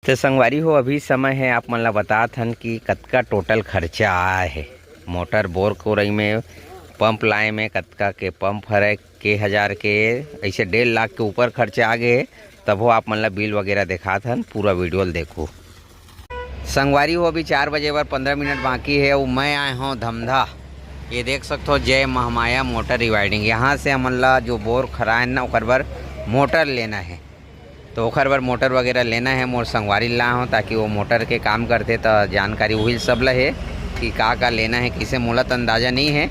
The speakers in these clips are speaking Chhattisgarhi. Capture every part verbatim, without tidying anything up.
तो संगवारी हो, अभी समय है, आप मन ला बतात हन कि कतका टोटल खर्चा आए हे मोटर बोर कोरई में, पंप लाए में, कतका के पंप हरे, के हजार के, ऐसे डेढ़ लाख के ऊपर खर्चा आ गए हे। तभो आप मन ला बिल वगैरह देखात हन, पूरा वीडियो ल देखो। संगवारी हो, अभी चार बजे बर पंद्रह मिनट बाकी है, वो मैं आए हूँ धमधा। ये देख सकते हो, जय महामाया मोटर रिवाइडिंग। यहाँ से हमन ला जो बोर खराए ना, ओकर बर मोटर लेना है। तो ओखर बर मोटर वगैरह लेना है, मोर संगवारी ला हो, ताकि वो मोटर के काम करते, तो जानकारी वही सब ला है कि का का लेना है, किसे मोला तो अंदाजा नहीं है।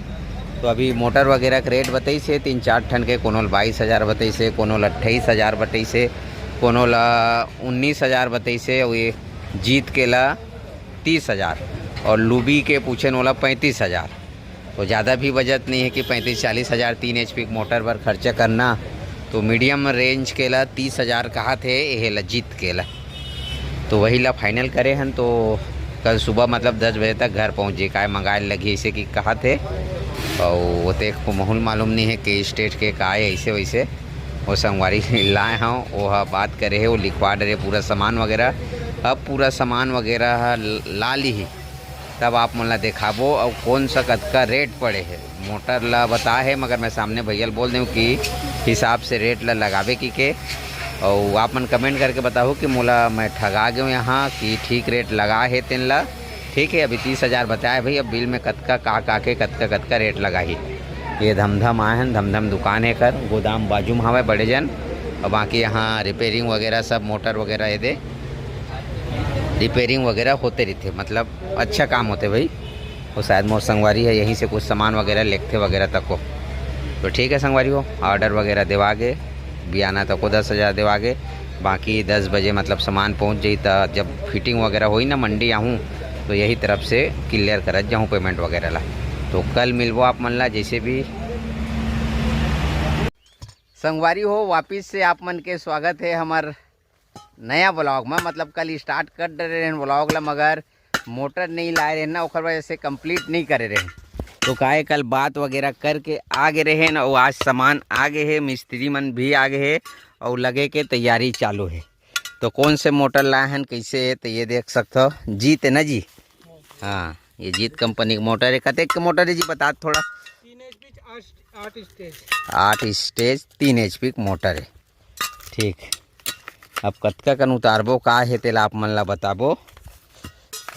तो अभी मोटर वगैरह के रेट बताइस हे, तीन चार ठन के, कोनो ल बाईस हजार बताइस हे, कोनो ल अट्ठाईस हजार बताइस हे, कोनो ल उन्नीस हजार बताइस हे, और ये जीत के ला तीस हजार, और लूबी के पूछे नोला पैंतीस हजार। तो ज़्यादा भी बजट नहीं है कि पैंतीस चालीस हजार तीन एचपी के मोटर पर खर्चा करना। तो मीडियम रेंज के ला तीस हजार कहा थे, यह ला जीत के ला। तो वही ला फाइनल करे हन। तो कल सुबह मतलब दस बजे तक घर पहुँच जाए, काय मंगाए लगी ऐसे कि कहा थे। और वो तो एक महूल मालूम नहीं है कि स्टेट के काय ऐसे वैसे। वो संगवारी लाए हों, वो ह बात करे है, वो लिखवा डरे पूरा सामान वगैरह। अब पूरा सामान वगैरह ह ला ली ही, तब आप मन ला देखाबो और कौन सा कतका रेट पड़े है। मोटर ला बता है, मगर मैं सामने भैया ल बोल दें कि हिसाब से रेट ला लगावे की के। और आप मन कमेंट करके बताओ कि मोला, मैं ठगा गए हूँ यहाँ कि ठीक रेट लगा है तेन ला। ठीक है, अभी तीस हजार बताए भाई, अब बिल में कतका का का के कतका कतका रेट लगा ही। ये धमधम आए हैं, धमधम दुकान है कर, गोदाम बाजू में हवे बड़े जन। और बाकी यहाँ रिपेयरिंग वगैरह सब, मोटर वगैरह ये दे रिपेयरिंग वगैरह होते रहिथे, मतलब अच्छा काम होते भाई। वो शायद मोर संगवारी है, यहीं से कुछ सामान वगैरह लेखथे वगैरह तको। तो ठीक है संगवारी हो, ऑर्डर वगैरह देवा गे, बियाना तको दस हजार देवा गे। बाकी दस बजे मतलब सामान पहुंच जाई, त जब फिटिंग वगैरह होई ना, मंडी आहूँ, तो यही तरफ से क्लियर करत जाहूँ पेमेंट वगैरह ला। तो कल मिलबो आप मन ला। जैसे भी संगवारी हो, वापिस से आप मन के स्वागत है हमर नया ब्लॉग में। मतलब कल स्टार्ट कर डरे रहन ब्लॉग ला, मगर मोटर नहीं लाए रहन ना, ओकर वजह से कंप्लीट नहीं करे रहन। तो काहे, कल बात वगैरह करके आ गए रहन, और आज सामान आ गए है, मिस्त्री मन भी आ गए है, और लगे के तैयारी चालू है। तो कौन से मोटर लाए हन, कैसे है, तो ये देख सकते हो, जीत है ना जी। हाँ, ये जीत कंपनी का मोटर है। कतेक के मोटर है जी, बता थोड़ा। तीन एचपी, आठ, आठ स्टेज। आठ स्टेज, तीन एचपी का मोटर है। ठीक, अब कतका कन उतारबो, का है, तेला आप मन ला बताबो।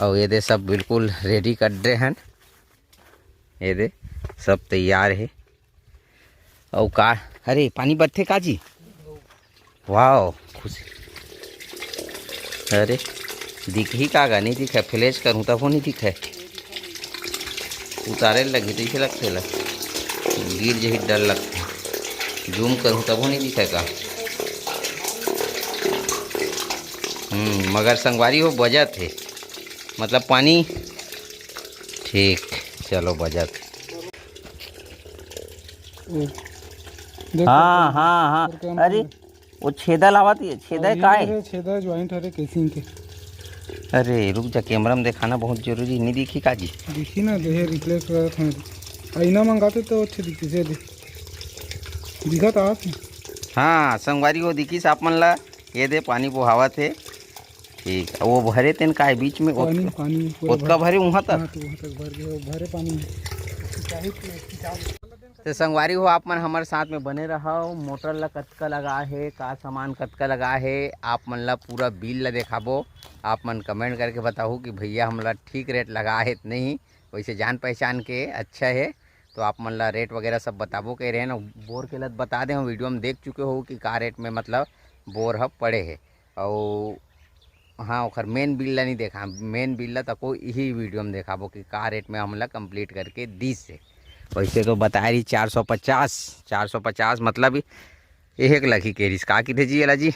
और ये दे सब बिल्कुल रेडी कर दे हन, ये दे सब तैयार है। और का, अरे पानी बरथे का जी? वाओ, खुश। अरे, दिखही का गा? नहीं दिखे, फ्लैश करूँ तब नहीं दिखे। उतारे लगी तो इसे लगते लग, गिर जही डर लगते। जूम करूँ तब नहीं दिखे का? हम्म, मगर संगवारी हो, बजत है, मतलब पानी। ठीक, चलो, बजत। देख हाँ, सकते हैं। हाँ, हाँ। और क्या अरे, मतलब? वो छेदा लावत है, छेदा हाँ, का ये है? छेदा ज्वाइंट हरे केसिंग के। अरे, रुक जा, कैमरा में दिखाना बहुत जरूरी, नहीं दिखी का जी? दिखी ना, देहे रिप्लेस करत हैं। आईना मंगाते तो अच्छे दिखते से दे। दिखा तो आप। हाँ, संगवारी हो, दिखी आप मन ला, ये दे पानी बोहावत है। ठीक, वो भरे तेन का है बीच में, पानी, ओत-, पानी पूरा ओतका भर-, भरे उहाँ तक? हाँ, तो वहाँ तक भर गए, वो भरे पानी में। तो संगवारी हो, आप मन हमर साथ में बने रहव। मोटर ला कतका लगा हे, का सामान कतका लगा हे, आप मन ला पूरा बिल ला देखाबो। आप मन कमेंट करके बताहू कि भैया हमला ठीक रेट लगा हे त नहीं। वैसे जान पहचान के अच्छा हे, तो आप मन ला रेट वगैरह सब बताबो कह रहे हैं ना। बोर के लत बता दे, वीडियो में देख चुके हो कि का रेट में मतलब बोर ह पड़े हे। और हाँ, ओखर मेन बिल ला नहीं देखा, मेन बिल ला तको इही वीडियो में देखाबो कि का रेट में हमला कंप्लीट करके दीस हे। वैसे तो बताए रही चार सौ पचास, चार सौ पचास मतलब एक लखी के रिस का किथे जी, एला जी,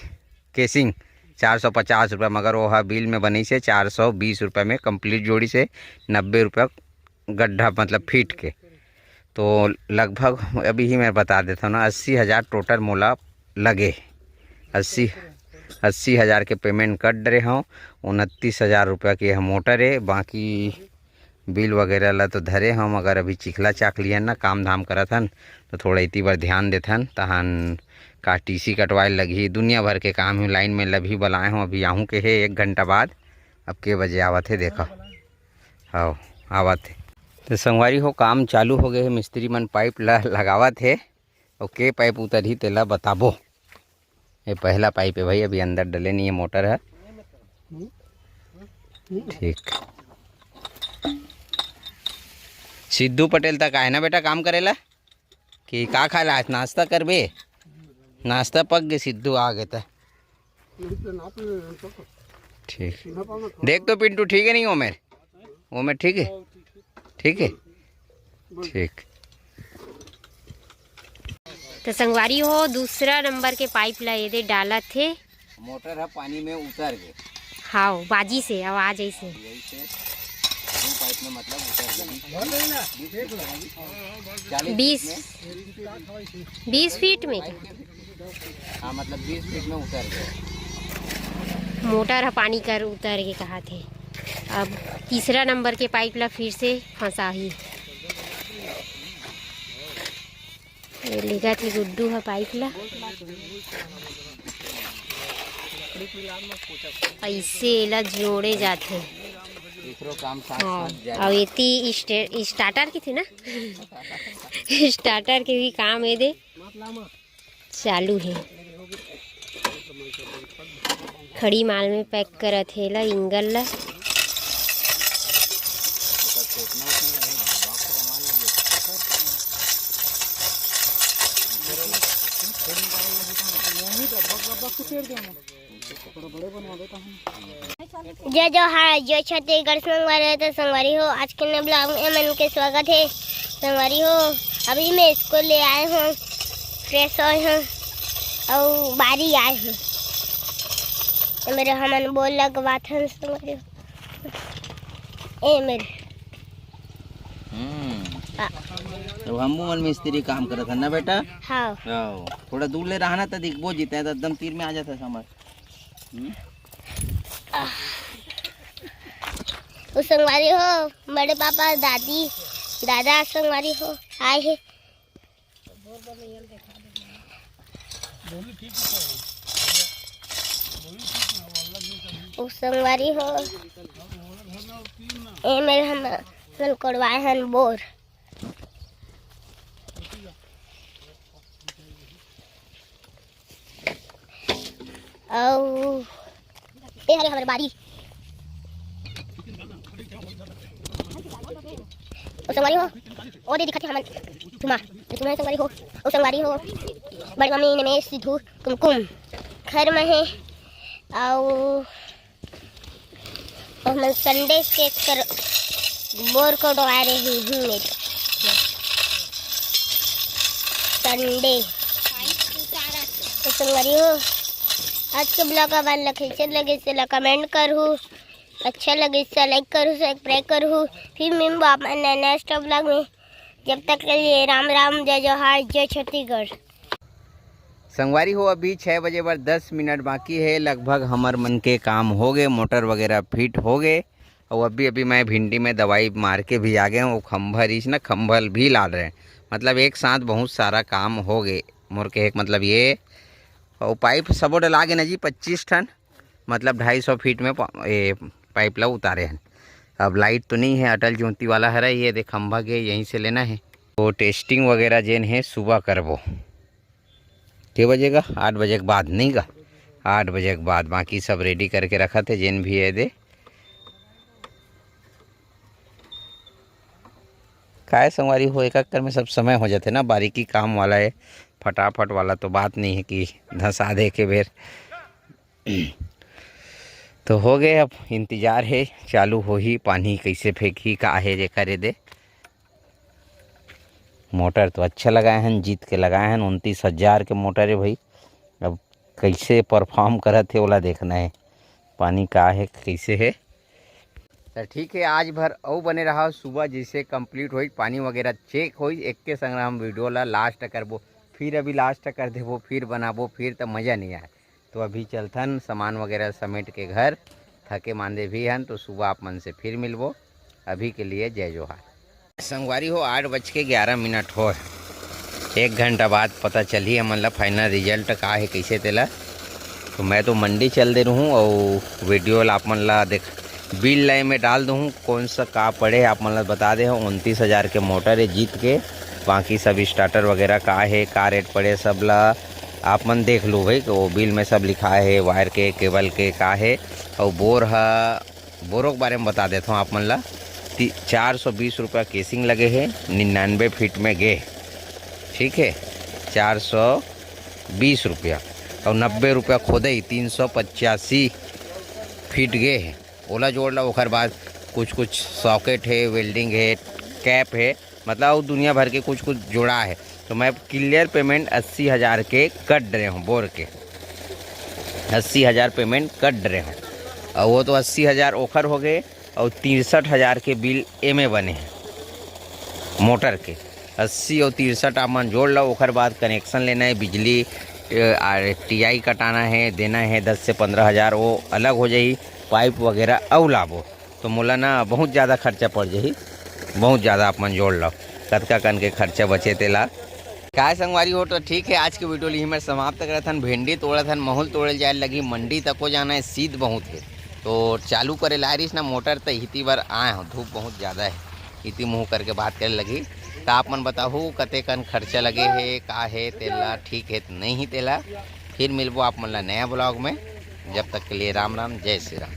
केसिंग चार सौ पचास रुपया, मगर वो हा बिल में बनी से चार सौ बीस रुपया में कंप्लीट जोड़ी से नब्बे रुपया गड्ढा मतलब फीट के। तो लगभग अभी ही मैं बता देता हूँ ना, अस्सी हज़ार टोटल मोला लगे। अस्सी, अस्सी हज़ार के पेमेंट कर डरे हूँ। उनतीस हज़ार रुपया के यह मोटर है। बाकी बिल वगैरह ला तो धरे हूँ, मगर अभी चिखला चाकली है ना, काम धाम करत हन, तो थोड़ा इति बार ध्यान देथन, तहन का टीसी कटवाए लगही, दुनिया भर के काम हे। लाइन में अभी बलाए हों, अभी आहूँ के हे एक घंटा बाद। अब के बजे आवत हे देखा। हव, आवत हे। तो संगवारी हो, काम चालू हो गए हे, मिस्त्री मन पाइप ला लगावत हे। अउ के पाइप उतरही तेला बताबो। ये पहला पाइप हे भाई, अभी अंदर डले नहीं हे मोटर ह। ठीक। सिद्धू पटेल तक आए ना बेटा काम करेला? कि का खाए ला आज नाश्ता करबे? नाश्ता पक गे, सिद्धू आ गे त। ठीक। देख तो पिंटू, ठीक हे नहीं ओमेर? ओमेर ठीक हे? ठीक हे? ठीक। तो संगवारी हो, दूसरा नंबर के पाइप ला एदे डालत हे। मोटर ह पानी में उतर गे। हाव, बाजी से आवाज ऐसे। यही से दो पाइप में मतलब उतर गे। बीस, बीस फीट में क्या? हाँ, मतलब बीस फीट में उतर गे। मोटर ह पानी कर उतर गे कहा थे। अब तीसरा नंबर के पाइप ला फिर से फंसाही। ये लेगत हे गुड्डू ह पाइप ला। ऐसे एला जोड़े जाथे। एकरो काम साथ हाँ, साथ जारी। अउ एती स्टे-, स्टार्टर के थे ना। स्टार्टर के भी काम एदे चालू हे। खड़ी माल में पैक करत हे ला, इंगल ला। जय जोहार, जय छत्तीसगढ़ संगवारी हो। तो संगवारी हो, आज के नए ब्लॉग में मन के स्वागत हे। संगवारी हो, अभी मैं स्कूल ले आए हों, फ्रेश होए हों, अउ बारी आए हों। ए मेरे हमन बोर लगवात हन संगवारी हो। ए मेरे हम्म। आ। तो हमू मन मिस्त्री काम करत हन ना बेटा? हाँ। हाँ। थोड़ा दूर ले रहा ना तो दिखबो जिते, तो एकदम तीर में आ जाता समझ। हम्म। ओ संगवारी हो, बड़े पापा, दादी, दादा संगवारी हो आए हे। ओ संगवारी हो, ए मेर हम, हमन कोड़वाए हन बोर। अउ ए हरे हमर बारी। ओ संगवारी हो, ओ दे दिखत हे हमन। तुमा, तुमा संगवारी हो, ओ संगवारी हो। बड़ मम्मी निमेश सिद्धू कुमकुम घर में हे। अउ हमन संडे के कर बोर कोड़वाए रहे हूँ मेरे संडे। तो संगवारी हो, आज के ब्लॉग अपन ला कैसे लगे से ला कमेंट करहू, अच्छा लगे से लाइक करहू, सब्सक्राइब करहू। फिर मिलबो अपन नेक्स्ट ब्लॉग में। जब तक के लिए राम राम, जय जोहार, जय छत्तीसगढ़। संगवारी हो, अभी छः बजे बर दस मिनट बाकी हे, लगभग हमर मन के काम हो गे, मोटर वगैरह फिट हो गे। अउ अभी अभी मैं भिंडी में दवाई मार के भी आ गया हूँ। वो खंभा रहीस ना, खंभल भी लाद रहे, मतलब एक साथ बहुत सारा काम हो गे। मोर कहे के मतलब ये, अउ पाइप सबो डला गे ना जी, पच्चीस ठन, मतलब ढाई सौ फीट में प-, ये पाइप ला उतारे हन। अब लाइट तो नहीं है, अटल ज्योति वाला हरा, ये दे खंभा के यहीं से लेना है। तो टेस्टिंग वगैरह जेन है सुबह करबो। के बजे का? आठ बजे के बाद नहीं का? आठ बजे के बाद बाकी सब रेडी करके रखत हे, जेन भी है दे। काय संगवारी हो, एक अक्कर में सब समय हो जाथे ना, बारीकी काम वाला है, फटाफट वाला तो बात नहीं है कि धंसा दे के बेर। तो हो गए, अब इंतजार है, चालू होही, पानी कैसे फेंकही, का है जे करे दे। मोटर तो अच्छा लगाए हन, जीत के लगाए हन, उनतीस हजार के मोटर है भाई। अब कैसे परफॉर्म करत हे, ओला देखना है, पानी का है, कैसे है। तो ठीक है, आज भर अउ बने रहा, सुबह जैसे कंप्लीट होई, पानी वगैरह चेक होई, एक के संग हम वीडियो ला लास्ट करबो, फिर अभी लास्ट कर देबो, फिर बनाबो, फिर तो मज़ा नहीं आए। तो अभी चलथन सामान वगैरह समेट के घर, थके मांदे भी हन, तो सुबह आप मन से फिर मिलबो। अभी के लिए जय जोहार। संगवारी हो, आठ बज के ग्यारह मिनट होय। एक घंटा बाद पता चलही हमन ला फाइनल रिजल्ट का हे, कइसे तेला। तो मैं तो मंडी चल दे रहूँ अउ वीडियो ला आप मन ला देख, बिल ला मैं डाल दूँ, कौन सा का पड़े आप मन ला बता दे हूँ। उनतीस हज़ार के मोटर हे जीत के, बाकी सब स्टार्टर वगैरह का हे, का रेट पड़े, सब ला आप मन देख लो भाई। तो बिल में सब लिखा हे, वायर के, केबल के का हे, अउ बोर ह बोरो के बारे में बता देता हूँ आप मन ला। ती-, चार सौ बीस रुपया केसिंग लगे हे, निन्यानवे फीट में गे, ठीक है, चार सौ बीस रुपया, और नब्बे रुपया खोदई, तीन सौ पचासी फीट गे हे। ओला जोड़ ला, ओकर बाद कुछ कुछ सॉकेट है, वेल्डिंग है, कैप है, मतलब अउ दुनिया भर के कुछ कुछ जोड़ा है। तो मैं क्लियर पेमेंट अस्सी हज़ार के कट रहे हूँ बोर के, अस्सी हज़ार पेमेंट कट रहे हूँ। और वो तो अस्सी हज़ार ओखर हो गए और तिरसठ हज़ार के बिल एमे बने हैं मोटर के। अस्सी और तिरसठ आप मन जोड़ लो, ओकर बाद कनेक्शन लेना है, बिजली, टीआई कटाना है, देना है दस से पंद्रह हज़ार, वो अलग हो जाही। पाइप वगैरह अउ लाबो तो मोला ना बहुत ज़्यादा खर्चा पड़ जाही, बहुत ज़्यादा। आप मन जोड़ लो कतका कन के खर्चा बचे तेला। काय संगवारी हो, तो ठीक है, आज के वीडियो ली मैं समाप्त करत हन। भेंडी तोड़त हन, महूल तोड़े जाए लगी, मंडी तको जाना है, शीत बहुत है। तो चालू करे लारिस ना मोटर, त इती बार आए हो, धूप बहुत ज़्यादा है, इती मुँह करके बात करे लगी। तो आप मन बताहू कते कन खर्चा लगे है, का है तेला, ठीक है त नहीं ही तेला। फिर मिलबो आप मन ला नया ब्लॉग में, जब तक के लिए राम राम, जय श्री राम।